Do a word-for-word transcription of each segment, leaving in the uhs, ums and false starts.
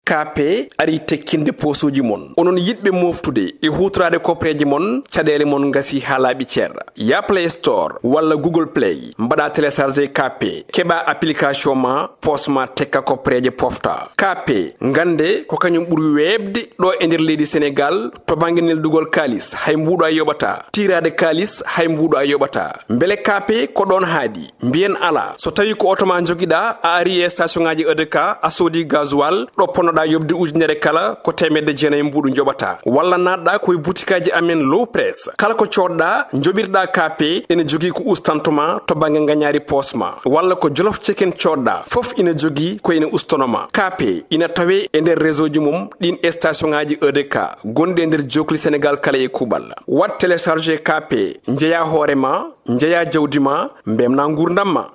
K P ari tekkinde poosuuji mon. Onon yiɗɓe mooftude e huutoraade kopreeje mon, caɗeele mon ngasi haa laaɓi cer. Ya Play Store walla Google Play, mbaɗa télécharger K P, keɓa application ma, poos ma tekka kopreeje pofta. K P, ngannde ko kañum ɓuri weeɓde ɗo e nder leydi Senegaal to bannge neldugol kaalis, hay mbuuɗo a yoɓata. Tiiraade kaalis, hay mbuuɗo a yoɓata. Mbele K P ko ɗoon haaɗi? Mbiyen alaa. So tawii ko oto ma njogiɗaa, a ari e station ŋaaji E D K, a soodi gasoil, ɗo ponnoɗaa yoɓde ujunere kala, ko teemedde jeenayi mbuuɗu njoɓataa. Walla naatɗaa ko e butikaaji amen Low Press. Kala ko coodɗaa, njoɓirɗaa K P, ene jogii ko ustanto ma to bannge ngañaari poos ma. Walla ko Jolof Chicken coodɗaa, fof ina jogii ko ene ustono ma. K P ina tawee e nder réseau ji mum ɗiin e station ŋaaji E D K gonɗi e nder jookli Senegaal kala e kuuɓal. Waɗ télécharger K P, njeyaa hoore ma, njeyaa jawdi ma, mbemnaa nguurndam ma.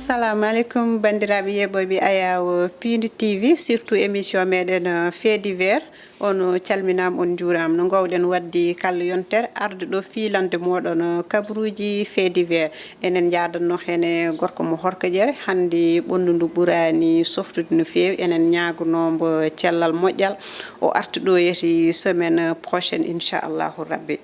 Salamu aleykum, banndiraaɓe yeeɓooɓe Ayaawo Piindi T V, surtout émission meɗen, euh, Fait divers. On calminaama, on njuuraama. No ngoowɗen waɗde kala yontere, arde ɗo fiilande mooɗon, euh, kabaruuji Fait divers. Enen njaadanno heen e gorko mo Horkojere, hannde ɓunndu ndu ɓuraani softude no feewi. Enen ñaaganoo mbo cellal moƴƴal. O arta ɗo yeeti semaine prochaine, inchallahu rabbi.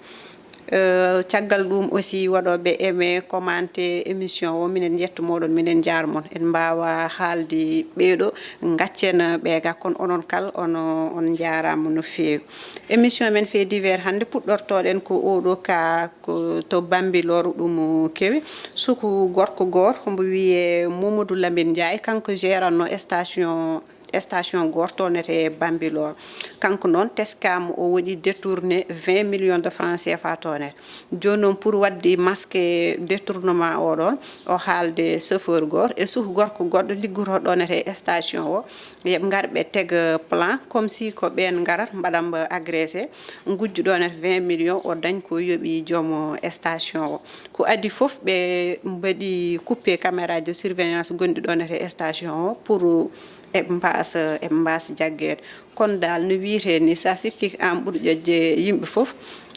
Euh, caggal ɗum aussi, waɗooɓe aimé, commenté émission o, minen njettu mooɗon, minen njaar mon. En mbaawa haalde ɓeeɗo, ngaccen ɓeega, kono onon kal, on, on njaaraama no feewi. Émission men Fait divers hannde, puɗɗortooɗen ko oɗo ka, ko to Bambilor ɗum kewi. Suku gorko goor, hombo wiyee Mamadou Lamine Ndiaye, kanko gérant no station station gooto toonete Bambilor. Kanko noon, teskaama o waɗi détourné vingt millions de francs C F A toonete. Jooni noon, pour waɗde masque détournement o ɗoon, o haalde chauffeur gooto e suku gorko goɗɗo liggotoo ɗoonete e station o. Yoɓ ngar ɓe teg plan, comme si ko ɓeen ngarat mbaɗa mbo agressé, ngujju ɗoonete vingt millions, o dañ ko yoɓi joom station o. Ko adii fof, ɓe mbaɗi coupé caméra de surveillance gonɗi ɗoonete station o pour eɓe mbaasa, eɓe mbaasa jaggeede. Kono daal, no wiyetee ni, so a sikkii ko aan ɓuri ƴoƴde yimɓe fof,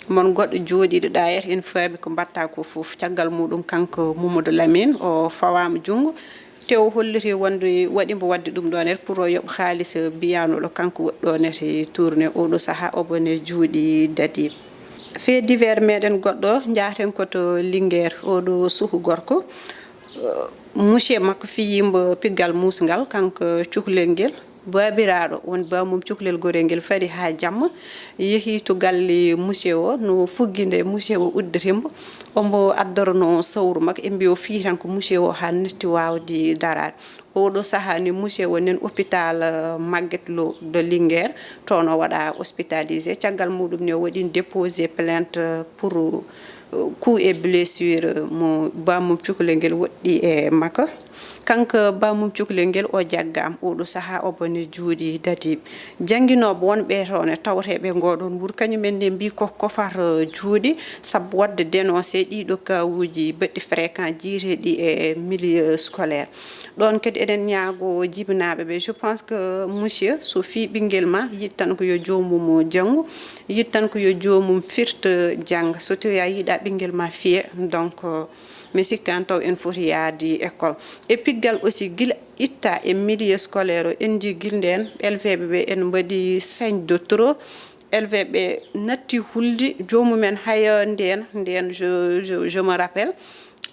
mon goɗɗo jooɗiiɗo ɗaayata ene faami ko mbaɗta ko fof. Caggal muɗum, kanko Mamadou Lamine, o fawaama junngo, te o holliti wonde waɗi mbo waɗde ɗum ɗoonete pour o yoɓ haalis biyanuɗo kanko waɗi ɗoonete tourné. Oɗo sahaa, obo ne juuɗi dadi. Fait divers meɗen goɗɗo, njaaten ko to Linguère, oɗo suku gorko. Monsieur makko fiyii mbo piggal muusngal, kanko cukalel ngel. Baabiraaɗo, woni baamum cukalel gorel ngel, fari haa jamma, yehi to galle monsieur o, no fugginde monsieur o udditii mbo. Ombo addorno sawru makko, ɓe mbi o fii tan ko monsieur o haa netti waawde daraade. Oɗo sahaa ni, monsieur o nen hôpital, euh, Magatte Lô de Linguère, toon o waɗa hospitalisé. Caggal muɗum ni, o waɗi déposé plainte, euh, pour, euh, coup et blessure mo baamum cukalel ngel waɗi e makko. Kanko baamum cukalel ngel, o jaggaama. Oɗo sahaa, obo ne juuɗi dadiiɓe. Jannginooɓe wonɓe toon e tawreeɓe ngoɗon wuro, kañum en ne mbi ko kofar, euh, juuɗi, sabu waɗde dénoncé ɗiɗo kawuuji baɗɗi fréquent jiireɗi e milieu scolaire. Ɗoon kadi eɗen ñaago jibinaaɓe ɓe. Je pense que monsieur, so fii ɓinngel ma, yiɗ tan ko yo joomum janngu, yiɗ tan ko yo joomum firta jannga. So tawii a yiɗaa ɓinngel ma fiye, donc, euh, mi sikkaani taw en foti yahde école. E piggal aussi, gila itta e milieu scolaire o, en njii gila ndeen, élèveɓe ɓe ene mbaɗi saigne de trop, élèveɓe natti hulde joomum en. Haya ndeen, ndeen, je, je, je me rappelle,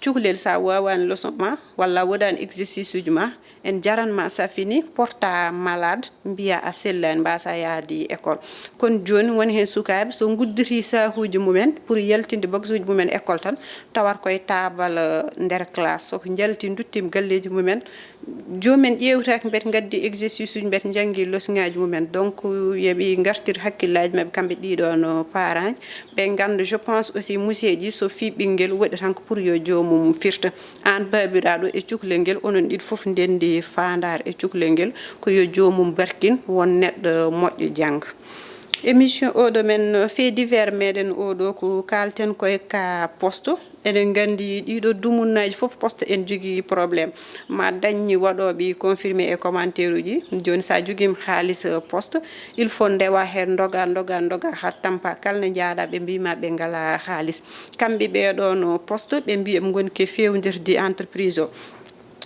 cukalel, so a waawaani leçon ma, walla a waɗaani exercice uji ma, en njaran ma, so a finii, porta malade, mbiya a sellaani, mbaasa yahde école. Kono jooni, won heen sukaaɓe, so ngudditii sakuuji mumen pour yaltinde bagage uji mumen école tan, tawat koye taabal, eh, nder classe. So ko njalti, nduttiima galleeji mumen, joomum en ƴeewtaaki, mbete ngaddi exercice uji, mbete njanngi leçon ŋaaji mumen. Donc, yo ɓe ngartir hakkillaaji maɓɓe, kamɓe ɗiɗo no parents, ɓe ngannda. Je pense aussi, monsieur ji, so fii ɓinngel, waɗi tan ko pour yo joomum firta. Aan baabiraaɗo, e cukalel ngel, onon ɗiɗo fof ndenndi faandaare e cukalel ngel, ko yo joomum barkin, won neɗɗo moƴƴo jannga. Émission oɗo men, Fait divers meɗen oɗo, ko kaalten koye ka poste. Eɗen nganndi ɗiɗo dumunnaaji fof, poste en jogii problème. Ma dañi waɗooɓe confirmé e commentaire uji. Jooni, so a jogiima haalis, eh, poste, il faut ndewa heen, ndoga, ndoga, ndoga, haa tampa. Kala nde njaaɗa, ɓe mbii ma ɓe ngalaa haalis. Kamɓe ɓee ɗoon poste, ɓe mbii eɓe ngoni ke feewndirde entreprise o.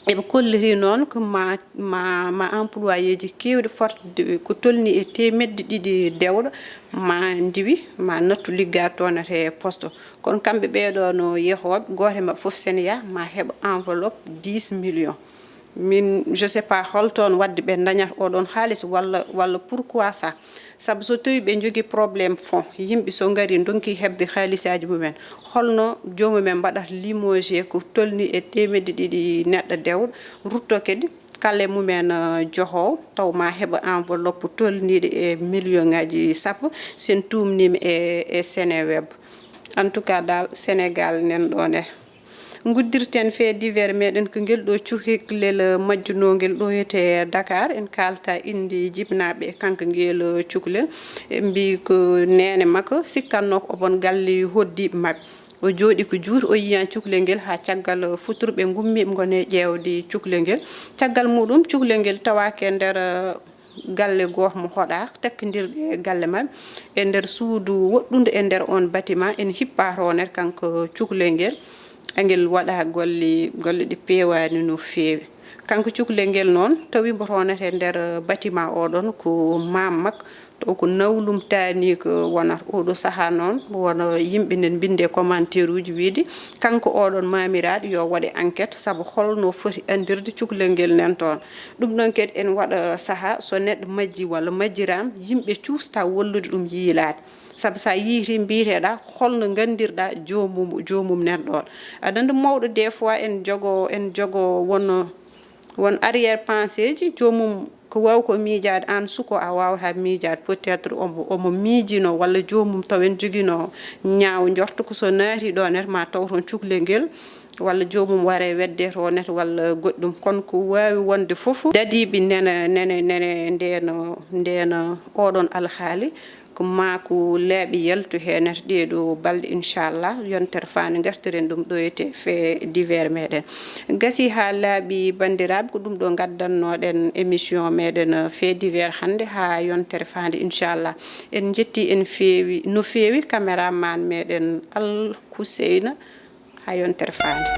Eɓe kolliri noon ko ma, ma, ma employéeji keewɗi fotde ko tolni e teemedde ɗiɗi dewɗo ma ndiwi, ma nattu ligga toon e poste. Kono kamɓe ɓeeɗoo no yehooɓe, gooto e maɓɓe fof sene yaha ma heɓa enveloppe dix millions. Min, je sais pas hol toon waɗde ɓe ndañata oɗon haalis walla, walla pourquoi ça? Sabu so tawi ɓe njogii problème fond, yimɓe so ngari ndonki heɓde haalisaaji mumen, holno joomum en mbaɗata limogé ko tolni e teemedde ɗiɗi neɗɗo dewɗo, rutto kadi kala e mumen, eh, johoowo, taw ma heɓa enveloppe tolniiɗo e million ngaaji sappo, sen tuumniima e, e Seneweb. En tout cas daal, Sénégal nan ɗoon e. Nguddirten fait divers meɗen ko ngel ɗo cukalel majjunongel ɗo wiyetee Dakar. En kaalta innde jibinaaɓe e kanko ngel cukalel. Ɓe mbii ko neene makko sikkannoo ko o bon galle hoddiiɓe maɓɓe. O jooɗi ko juuti, o yiyan cukalel ngel haa caggal futurɓe ngummiiɓe ngoni e ƴeewde cukalel ngel. Caggal muɗum, cukalel ngel tawaaki e nder, eh, galle gooto mo hoɗaa, takkindirɗe e galle maɓɓe. E nder suudu woɗɗundu e nder oon bâtiment, ene hippa toon kanko cukalel ngel. Engel waɗa golle, golle ɗe peewaani no feewi. Kanko cukalel ngel noon, tawi mbo toon e nder bâtiment oɗon ko maam makko, taw ko nawlum taani ko wonata. Oɗo sahaa noon, wona yimɓe nen mbinde commentaire uji wiide, kanko oɗon maamiraaɗo yo waɗe enquête, sabu holno foti anndirde cukalel ngel nen toon. Ɗum ɗon kadi en waɗa sahaa, so neɗɗo majji walla majjiraama, yimɓe cuusta wallude ɗum yiilaade. Sabu so a yiiti, mbiyeteɗa, holno nganndirɗa joomum, joomum nen ɗon? Aɗa anndi mawɗo, des fois en jogo, en jogo won, won arrière pensée ji, joomum ko waawi ko miijaade, aan suko a waawata miijaade. Peut-être omo, omo miijino walla joomum taw en jogino ñaawo njorto ko so naati ɗon et ma taw toon cukalel ngel walla joomum ware wedde toon et walla goɗɗum. Kono ko waawi wonde fof, dadiiɓe nena, nene, nene ndeno, ndeno oɗon alhaali. Ko maa ko laaɓi yaltu heen e ɗee ɗoo balɗe, inchallah, yontere faande ngartiren ɗum ɗo e te fait divers meɗen. Gasi haa laaɓi, banndiraaɓe, ko ɗum ɗo ngaddannoɗen émission meɗen fait divers hannde haa yontere faande, inchallah. En njetti en feewi, no feewi, caméraman meɗen Al Huseyna. Haa yontere faande.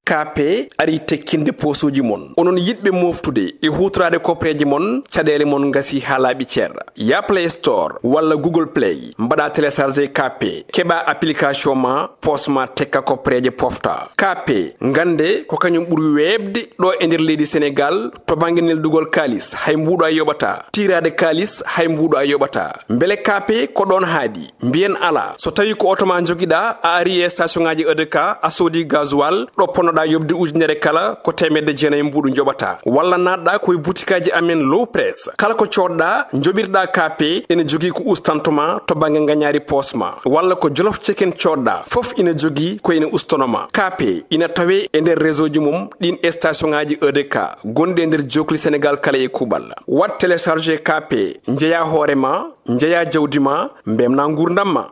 K P ari tekkinde poosuuji mon. Onon yiɗɓe moftude e huutoraade koppereeje mon, caɗeele mon ngasi haa laaɓi cer. Ya Play Store walla Google Play, mbaɗa télécharger K P, keɓa application ma, poos ma tekka koppereeje pofta. K P, ngannde ko kañum ɓuri weeɓde ɗo e nder leydi Senegaal to bannge neldugol kaalis, hay mbuuɗo a yoɓata. Tiiraade kaalis, hay mbuuɗo a yoɓata. Mbele K P ko ɗoon haaɗi? Mbiyen alaa. So tawii ko oto ma njogiɗaa, a ari e station ngaaji E D K, a soodi gasoil, ɗo ponnoɗaa yoɓde ujunere kala, ko teemedde jeenayi mbuuɗu njoɓataa. Walla naatɗaa ko e butikaaji amen Low Press. Kala ko coodɗaa, njoɓirɗaa K P, ene jogii ko ustanto ma to bannge ngañaari poos ma. Walla ko Jolof Chicken coodɗaa, fof ina jogii ko ina ustono ma. K P ina tawee e nder réseau ji mum ɗiin station ngaaji E D K gonɗi e nder jookli Senegaal kala e kuuɓal. Waɗ télécharger K P, njeyaa hoore ma, njeyaa jawdi ma, mbemnaa nguurndam ma.